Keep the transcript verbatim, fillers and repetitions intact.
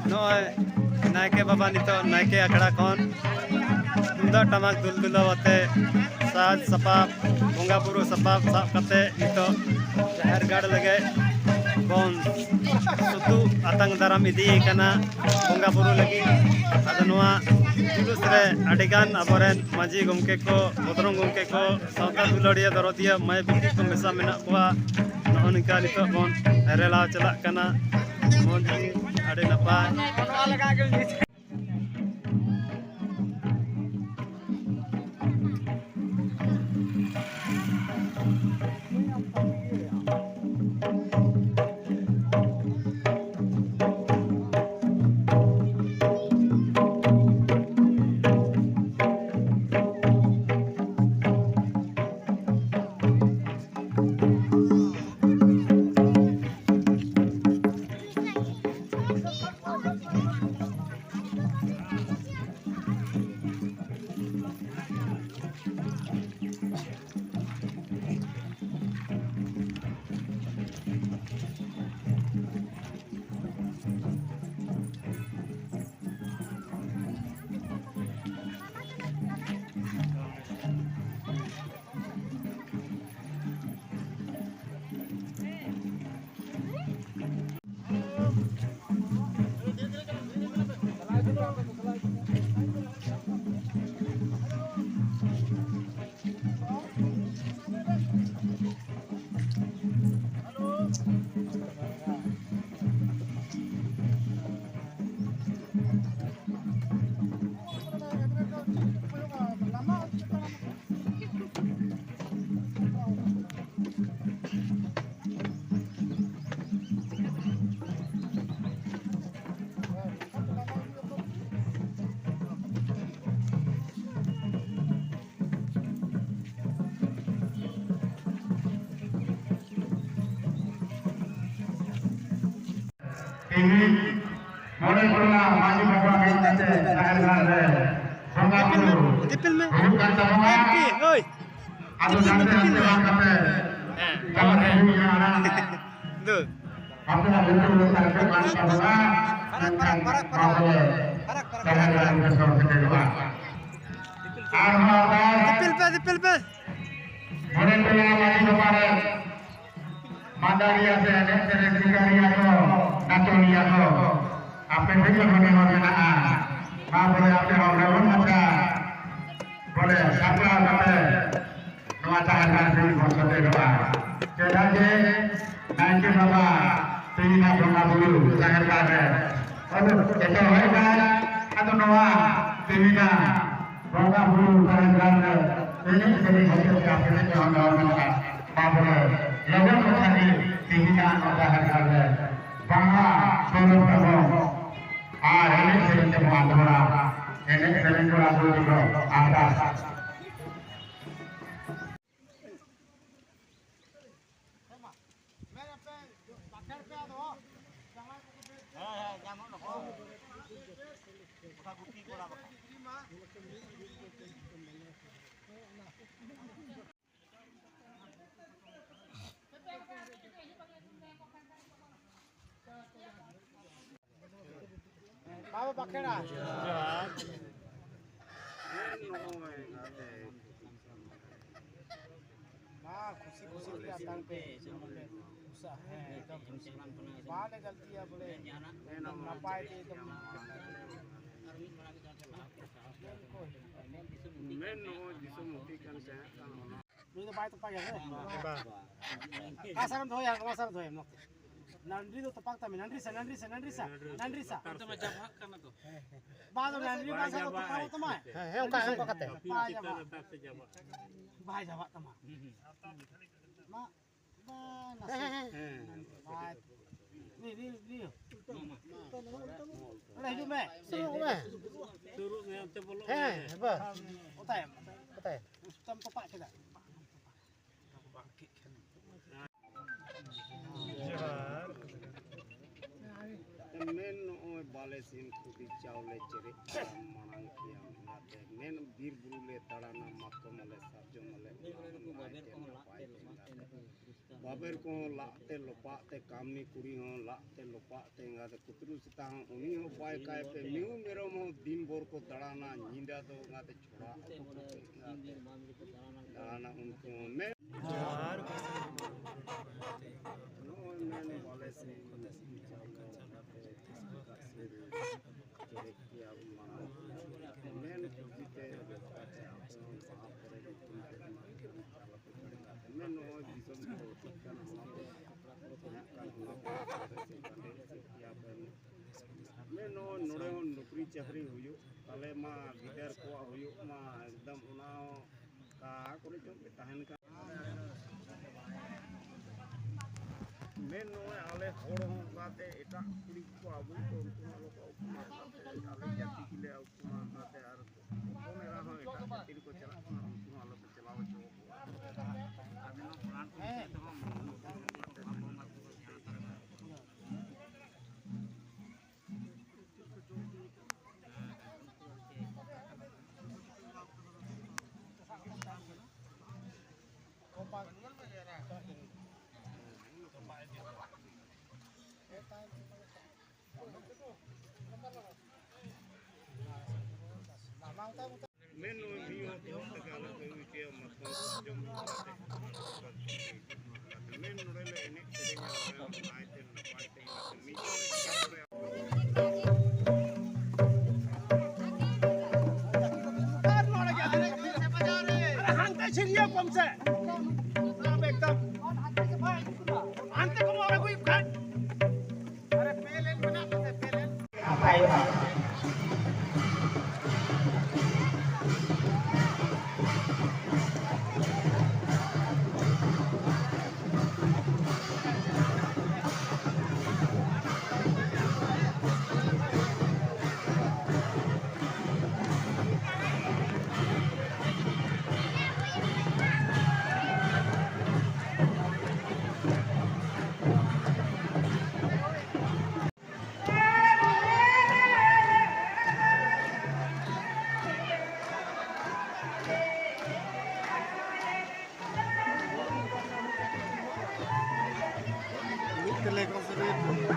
ᱱᱚᱜᱼᱚᱭ ᱱᱟᱭᱠᱮ ᱵᱟᱵᱟ ᱱᱤᱛᱚᱜ ᱱᱟᱭᱠᱮ ᱟᱠᱷᱲᱟ ᱠᱷᱚᱱ ᱛᱩᱢᱫᱟᱜ ᱴᱟᱢᱟᱠ ᱫᱩᱞ ᱫᱩᱞᱟᱹᱣ ᱟᱛᱮ ᱥᱟᱡᱽ ᱥᱟᱯᱟᱵ, ᱵᱚᱸᱜᱟ ᱵᱩᱨᱩ ᱥᱟᱯᱟᱵ ᱥᱟᱵ ᱠᱟᱛᱮ ᱱᱤᱛᱚᱜ ᱡᱟᱦᱮᱨ ᱜᱟᱲ ᱞᱟᱹᱜᱤᱫ ᱵᱚᱱ ᱥᱩᱛᱩᱜ ᱟᱛᱟᱝ ᱫᱟᱨᱟᱢ ᱤᱫᱤᱭᱮ ᱠᱟᱱᱟ ᱵᱚᱸᱜᱟ ᱵᱩᱨᱩ ᱞᱟᱹᱜᱤᱫ᱾ ᱟᱫᱚ ᱱᱚᱣᱟ ᱡᱩᱞᱩᱥ ᱨᱮ ᱟᱹᱰᱤᱜᱟᱱ ᱟᱵᱚᱨᱮᱱ ᱢᱟᱹᱡᱷᱤ ᱜᱚᱢᱠᱮ ᱠᱚ, ᱵᱚᱫᱽᱨᱚᱝ ᱜᱚᱢᱠᱮ ᱠᱚ, ᱥᱟᱶᱛᱟ ᱫᱩᱞᱟᱹᱲᱤᱭᱟᱹ ᱫᱚᱨᱚᱫᱤᱭᱟᱹ ᱢᱟᱹᱭ ᱵᱤᱴᱤ ᱠᱚ ᱢᱮᱥᱟ ᱢᱮᱱᱟᱜ ᱠᱚᱣᱟ᱾ ᱱᱚᱜᱼᱚ ᱱᱚᱝᱠᱟ ᱱᱤᱛᱚᱜ ᱵᱚᱱ ᱨᱮᱞᱟᱣ ᱪᱟᱞᱟᱜ ᱠᱟᱱᱟ᱾ ᱢᱚᱡᱽ ᱜᱮ, ᱟᱹᱰᱤ ᱱᱟᱯᱟᱭ᱾ ᱛᱮᱦᱮᱧ ᱢᱚᱬᱮ ᱥᱮᱨᱢᱟ ᱢᱟᱹᱡᱷᱤ ᱵᱟᱵᱟ ᱦᱮᱡ ᱠᱟᱛᱮ ᱡᱟᱦᱮᱨ ᱜᱟᱲ ᱨᱮ ᱵᱚᱸᱜᱟ ᱫᱤᱯᱤᱞ ᱢᱮ, ᱵᱩᱨᱩ ᱫᱤᱯᱤᱞ ᱢᱮ᱾ ᱦᱩᱭᱩᱜ ᱠᱟᱱ ᱛᱟᱵᱚᱱᱟ᱾ ᱮᱢ ᱯᱤ, ᱦᱳᱭ᱾ ᱟᱫᱚ ᱫᱤᱯᱤᱞ ᱢᱮ, ᱡᱟᱦᱟᱸ ᱛᱮ ᱫᱤᱯᱤᱞ ᱢᱮ᱾ ᱵᱟᱝ ᱠᱟᱛᱮ ᱦᱮᱸ, ᱡᱟᱦᱟᱸ ᱦᱮᱸ᱾ ᱨᱮ ᱦᱩᱭᱩᱜ ᱠᱟᱱᱟ᱾ ᱫᱩ᱾ ᱟᱯᱮᱭᱟᱜ ᱧᱩᱛᱩᱢ ᱞᱮᱠᱟ ᱨᱮ ᱵᱟᱝ ᱛᱟᱵᱚᱱᱟ᱾ ᱢᱮᱱᱠᱷᱟᱱ ᱱᱚᱣᱟ ᱠᱚᱨᱮ ᱡᱟᱦᱮᱨ ᱜᱟᱲ ᱨᱮ ᱥᱚᱦᱚᱨ ᱥᱮᱴᱮᱨᱚᱜᱼᱟ᱾ ᱟᱨᱦᱚᱸ ᱟᱵᱟᱨ ᱫᱤᱯᱤᱞ ᱯᱮ, ᱫᱤᱯᱤᱞ ᱯᱮ᱾ ᱢᱚᱬᱮ ᱴᱚᱞᱟ ᱢᱟᱹᱡᱷᱤ ᱵᱟᱵᱟ ᱨᱮ ᱢᱟᱸᱫᱟᱲᱤᱭᱟ ᱥᱮ ᱮᱱᱮᱡ ᱥᱮᱨᱮᱧ ᱥᱤᱠᱟᱹᱨᱤᱭᱟᱹ ᱠᱚ, ᱱᱟᱪᱚᱱᱤᱭᱟᱹ ᱠᱚ, ᱟᱯᱮ ᱴᱷᱮᱱ ᱡᱚᱠᱷᱚᱱ ᱱᱮᱦᱚᱨ ᱢᱮᱱᱟᱜᱼᱟ, ᱱᱚᱣᱟ ᱠᱚᱨᱮ ᱟᱯᱮ ᱦᱚᱸ ᱞᱚᱜᱚᱱ ᱢᱟᱪᱷᱟ ᱵᱚᱞᱮ ᱥᱟᱯᱲᱟᱣ ᱠᱟᱛᱮ ᱱᱚᱣᱟ ᱡᱟᱦᱮᱨ ᱜᱟᱲ ᱥᱮᱫ ᱵᱚᱱ ᱥᱮᱴᱮᱨᱚᱜᱼᱟ᱾ ᱪᱮᱫᱟᱜ ᱡᱮ ᱱᱟᱭᱠᱮ ᱵᱟᱵᱟ ᱛᱮᱦᱮᱧᱟᱜ ᱵᱚᱸᱜᱟ ᱵᱩᱨᱩ ᱡᱟᱦᱮᱨ ᱜᱟᱲ ᱨᱮ, ᱟᱫᱚ ᱮᱴᱟᱜ ᱦᱚᱲ ᱠᱟᱱᱟᱭ, ᱟᱫᱚ ᱱᱚᱣᱟ ᱛᱮᱦᱮᱧᱟᱜ ᱵᱚᱸᱜᱟ ᱵᱩᱨᱩ ᱡᱟᱦᱮᱨ ᱜᱟᱲ ᱨᱮ ᱮᱱᱮᱡ ᱥᱮᱨᱮᱧ ᱦᱚᱛᱮ ᱛᱮ ᱟᱯᱮ ᱴᱷᱮᱱ ᱡᱚᱦᱟᱨ ᱢᱮᱱᱟᱜᱼᱟ᱾ ᱛᱟᱯᱚᱨᱮ ᱞᱚᱜᱚᱱ ᱢᱟᱪᱷᱟ ᱜᱮ ᱛᱮᱦᱮᱧᱟᱜ ᱱᱚᱣᱟ ᱡᱟᱦᱮᱨ ᱜᱟᱲ ᱨᱮ ᱵᱟᱦᱟ ᱯᱚᱨᱚᱵᱽ ᱛᱟᱵᱚᱱ ᱟᱨ ᱮᱱᱮᱡ ᱥᱮᱨᱮᱧ ᱛᱮᱵᱚᱱ ᱟᱸᱫᱳᱲᱟ᱾ ᱮᱱᱮᱡ ᱥᱮᱨᱮᱧ ᱠᱚ ᱟᱸᱫᱳᱲ ᱫᱚ ᱟᱨᱫᱟᱥ᱾ ᱵᱟᱵᱟ ᱵᱟᱠᱷᱮᱲᱟ᱾ ᱢᱟ ᱠᱷᱩᱥᱤ ᱠᱷᱩᱥᱤ ᱛᱮ ᱟᱛᱟᱝ ᱯᱮ᱾ ᱦᱮᱸ, ᱮᱠᱫᱚᱢ ᱠᱷᱩᱥᱤ᱾ ᱵᱟᱞᱮ ᱜᱟᱹᱞᱛᱤᱭᱟ ᱵᱚᱞᱮ᱾ ᱱᱟᱯᱟᱭ ᱛᱮ ᱮᱠᱫᱚᱢ᱾ ᱢᱮᱱ ᱱᱚᱜᱼᱚᱭ ᱫᱤᱥᱚᱢ ᱦᱟᱹᱛᱤ ᱠᱟᱱ ᱛᱟᱦᱮᱸᱫ ᱠᱟᱱ ᱚᱱᱟ᱾ ᱱᱩᱭ ᱫᱚ ᱵᱟᱭ ᱛᱚᱯᱟ ᱜᱮᱭᱟ ᱥᱮ? ᱵᱟᱝ᱾ ᱚᱠᱟ ᱥᱟᱨᱮᱢ ᱫᱚᱦᱚᱭᱟ? ᱱᱚᱣᱟ ᱥᱟᱨᱮᱢ ᱫᱚᱦᱚᱭᱟ, ᱱᱚᱛᱮ᱾ ᱱᱟᱱᱰᱨᱤ ᱫᱚ ᱛᱚᱯᱟᱜ ᱛᱟᱢ, ᱱᱟᱱᱰᱨᱤ ᱥᱟ, ᱱᱟᱱᱰᱨᱤ ᱥᱟ, ᱱᱟᱱᱰᱨᱤ ᱥᱟ, ᱱᱟᱱᱰᱨᱤ ᱥᱟ᱾ ᱚᱱᱛᱮ ᱢᱟ ᱡᱟᱵᱷᱟᱜ ᱠᱟᱱᱟ ᱛᱚ᱾ ᱵᱟᱝ ᱫᱚ ᱱᱟᱱᱰᱨᱤ ᱵᱟᱝ ᱥᱟ ᱫᱚ ᱛᱚᱯᱟᱜ ᱛᱟᱢᱟ᱾ ᱦᱮᱸ, ᱦᱮᱸ, ᱚᱱᱠᱟ, ᱚᱱᱠᱟ ᱠᱟᱛᱮ᱾ ᱵᱟᱭ ᱡᱟᱵᱷᱟᱜ᱾ ᱪᱮᱛᱟᱱ ᱞᱟᱛᱟᱨ ᱛᱮ ᱡᱟᱵᱷᱟᱜ᱾ ᱵᱟᱭ ᱡᱟᱵᱷᱟᱜ ᱛᱟᱢᱟ᱾ ᱦᱩᱸ, ᱦᱩᱸ᱾ ᱢᱟ, ᱵᱟᱝ, ᱱᱟᱥᱮ᱾ ᱦᱮᱸ, ᱦᱮᱸ, ᱦᱮᱸ᱾ ᱵᱟᱭ᱾ ᱱᱤ, ᱱᱤ, ᱱᱤ᱾ ᱱᱚᱰᱮ ᱦᱤᱡᱩᱜ ᱢᱮ᱾ ᱥᱩᱨᱩᱜ ᱢᱮ᱾ ᱥᱩᱨᱩᱜ ᱢᱮ, ᱚᱱᱛᱮ ᱵᱚᱞᱚᱜ ᱢᱮ᱾ ᱦᱮᱸ, ᱵᱟ᱾ ᱚᱛᱟᱭ᱾ ᱚᱛᱟᱭ᱾ ᱥᱩᱛᱟᱹᱢ ᱛᱚᱯᱟᱜ ᱠᱮᱫᱟ᱾ ᱡᱚᱦᱟᱨ᱾ ᱢᱮᱱ ᱱᱚᱜᱼᱚᱭ ᱵᱟᱞᱮ ᱥᱤᱢ ᱠᱷᱩᱫᱤ ᱪᱟᱣᱞᱮ ᱪᱮᱨᱮᱡ ᱢᱟᱲᱟᱝ ᱠᱮᱭᱟ ᱮᱸᱜᱟᱛᱮ᱾ ᱢᱮᱱ ᱵᱤᱨ ᱵᱩᱨᱩ ᱞᱮ ᱫᱟᱬᱟᱱᱟ, ᱢᱟᱛᱠᱚᱢ ᱟᱞᱮ ᱥᱟᱨᱡᱚᱢ ᱟᱞᱮ ᱱᱟᱭᱛᱮ ᱱᱟᱯᱟᱭ ᱛᱮ ᱮᱸᱜᱟᱛᱮ᱾ ᱵᱟᱵᱮᱨ ᱠᱚᱦᱚᱸ ᱞᱟᱜ ᱛᱮ ᱞᱚᱯᱟᱜ ᱛᱮ, ᱠᱟᱹᱢᱤ ᱠᱩᱲᱤ ᱦᱚᱸ ᱞᱟᱜ ᱛᱮ ᱞᱚᱯᱟᱜ ᱛᱮ ᱮᱸᱜᱟᱛᱮ᱾ ᱠᱩᱛᱨᱩ ᱥᱮᱛᱟ ᱦᱚᱸ ᱩᱱᱤ ᱦᱚᱸ ᱵᱟᱭ ᱠᱟᱭ ᱯᱮ, ᱢᱤᱦᱩ ᱢᱮᱨᱚᱢ ᱦᱚᱸ ᱫᱤᱱ ᱵᱷᱳᱨ ᱠᱚ ᱫᱟᱬᱟᱱᱟ, ᱧᱤᱫᱟᱹ ᱫᱚ ᱮᱸᱜᱟᱛᱮ ᱪᱷᱚᱲᱟ ᱟᱹᱛᱩ ᱠᱚ ᱮᱸᱜᱟᱛᱮ ᱫᱟᱬᱟᱱᱟ ᱩᱱᱠᱩ ᱦᱚᱸ᱾ ᱢᱮᱱ ᱡᱚᱦᱟᱨ᱾ ᱱᱚᱜᱼᱚᱭ ᱢᱮᱱ ᱵᱟᱞᱮ ᱥᱤᱢ ᱢᱮᱱ ᱠᱩᱥᱤᱛᱮ ᱢᱮᱱ ᱱᱚᱜᱼᱚᱭ ᱫᱤᱥᱚᱢ ᱠᱚ ᱪᱮᱫ ᱠᱟᱱᱟ, ᱚᱱᱟ ᱠᱚ ᱦᱮᱱᱟᱜ ᱠᱟᱱ, ᱚᱱᱟ ᱠᱚ ᱢᱮᱱ ᱱᱚᱜᱼᱚᱭ ᱱᱚᱰᱮ ᱦᱚᱸ ᱱᱚᱠᱨᱤ ᱪᱟᱹᱠᱨᱤ ᱦᱩᱭᱩᱜ ᱛᱟᱞᱮ ᱢᱟ, ᱜᱤᱫᱟᱹᱨ ᱠᱚᱣᱟᱜ ᱦᱩᱭᱩᱜ ᱢᱟ, ᱮᱠᱫᱚᱢ ᱚᱱᱟ ᱦᱚᱸ ᱚᱠᱟ ᱠᱚᱨᱮ ᱪᱚᱝ ᱯᱮ ᱛᱟᱦᱮᱱ ᱠᱟᱱ᱾ ᱢᱮᱱ ᱱᱚᱜᱼᱚᱭ ᱟᱞᱮ ᱦᱚᱲ ᱦᱚᱸ ᱚᱱᱠᱟᱛᱮ ᱮᱴᱟᱜ ᱠᱩᱲᱤ ᱠᱚᱠᱚ ᱟᱹᱜᱩᱭᱮᱫ ᱠᱚᱣᱟ, ᱩᱱᱠᱩ ᱦᱚᱸ ᱟᱞᱚ ᱠᱚ ᱟᱹᱜᱩ ᱠᱚᱣᱟ, ᱚᱱᱟᱛᱮ ᱟᱞᱮ ᱡᱟᱹᱛᱤ ᱜᱮᱞᱮ ᱟᱹᱜᱩ ᱠᱚᱣᱟ, ᱚᱱᱟᱛᱮ ᱟᱨ ᱦᱚᱯᱚᱱ ᱮᱨᱟ ᱦᱚᱸ ᱮᱴᱟᱜ ᱡᱟᱹᱛᱤ ᱨᱮᱠᱚ ᱪᱟᱞᱟᱜ ᱠᱟᱱᱟ, ᱩᱱᱠᱩ ᱦᱚᱸ ᱟᱞᱚ ᱯᱮ ᱪᱟᱞᱟᱣ ᱦᱚᱪᱚ ᱟᱠᱚᱣᱟ᱾ ᱢᱮᱱ ᱱᱚᱜᱼᱚᱭ ᱢᱤᱫ ᱦᱚᱲ ᱫᱚᱦᱚ ᱠᱟᱛᱮ ᱟᱞᱚ ᱯᱮ ᱟᱹᱜᱩ ᱦᱚᱪᱚᱭᱟ, ᱢᱟᱛᱠᱚᱢ ᱥᱟᱨᱡᱚᱢ ᱠᱟᱛᱮ ᱢᱮᱱ ᱱᱚᱰᱮ ᱞᱮ ᱮᱱᱮᱡ ᱥᱮᱨᱮᱧᱟ, ᱱᱟᱭᱛᱮ ᱱᱟᱯᱟᱭ ᱛᱮ ᱢᱤᱫ ᱦᱟᱱᱛᱮ ᱪᱷᱤᱲᱭᱟᱹᱣ ᱠᱚᱢ ᱥᱮ᱾ ᱮᱠᱫᱚᱢ᱾ ᱦᱟᱱᱛᱮ ᱠᱚᱢ ᱚᱰᱚᱠ ᱦᱩᱭᱩᱜ ᱠᱷᱟᱱ᱾ ᱟᱨᱮ ᱯᱮ ᱞᱮᱱ ᱢᱮᱱᱟᱜ ᱛᱟᱯᱮ, ᱯᱮ ᱞᱮᱱ᱾ ᱱᱟᱯᱟᱭᱚᱜᱼᱟ᱾ ᱞᱮ ᱠᱚ ᱥᱩᱨᱩᱭᱮᱫ ᱠᱚᱣᱟ᱾